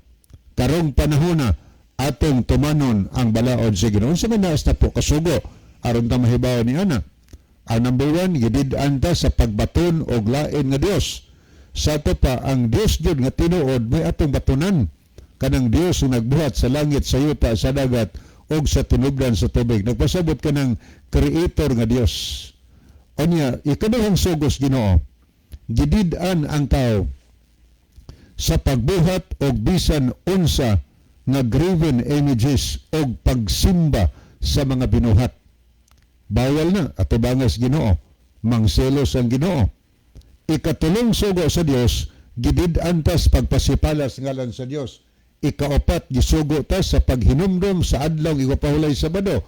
Karong panahona, atong tumanon ang balaod sa Ginoo. Unsa man naas na po kasugo aron ta mahibaw ni ana? Ang number one, gidid-an ta sa pagbaton og lain nga Dios. Sa ato pa, ang Dios gyud nga tinuod may atong batunan. Kanang Dios nga nagbuhat sa langit, sa yuta, sa dagat og sa tinubdan sa tubig. Nagpasabot ka ng creator nga Dios. Unya, ikaduhang sugos Ginoo, gidid-an ang tao sa pagbuhat og bisan unsa nga graven images og pagsimba sa mga binuhat. Bawal na atubangas Ginoo, mangselos ang Ginoo. Ikatulong sugo sa Dios, gidid-an tas pagpasipalas ngalan sa Dios. Ikaapat, gisugo ta sa paghinumdom sa adlaw igpahulay Sabado.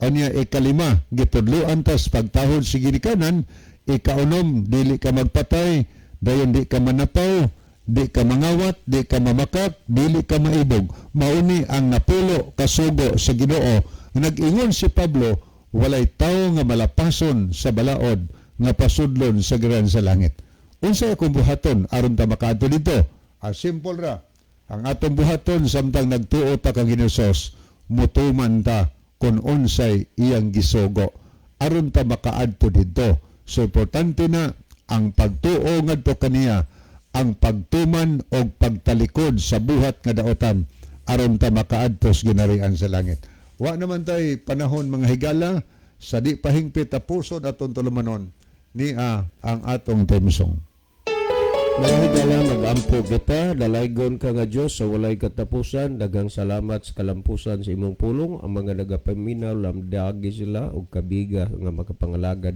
Anya ikalima, gitudloan tas pagtahod sa ginikanan. Ikaunom, dili ka magpatay, dayon di ka manapaw, di ka mangawat, di ka mamakak, dili ka maibog. Mauni ang napulo kasugo sa Ginoo. Nag-ingon si Pablo, walay tawo nga malapason sa balaod nga pasudlon sa ginharian sa langit. Unsa akong buhaton aron ta makaadto dito? Ah, simple ra. Ang atong buhaton samtang nagtuo ta kang Ginoong, mutuman ta kung unsay iyang gisugo aron ta makaadto didto. So importante na ang pagtuo ngadto kaniya, ang pagtuman og pagtalikod sa buhat nga daotan aron ta makaadto sa ginharian sa langit. Wa naman tay panahon, mga higala, sa di pahingpit tapuson atong tulumanon ni ang atong theme song. Mga higala, mag-ampo kita. Dalaygon ka nga Diyos sa walay katapusan. Daghang salamat sa kalampusan sa imong pulong. Ang mga nagapaminaw, lamdagi sila og kabiga nga makapangalagad.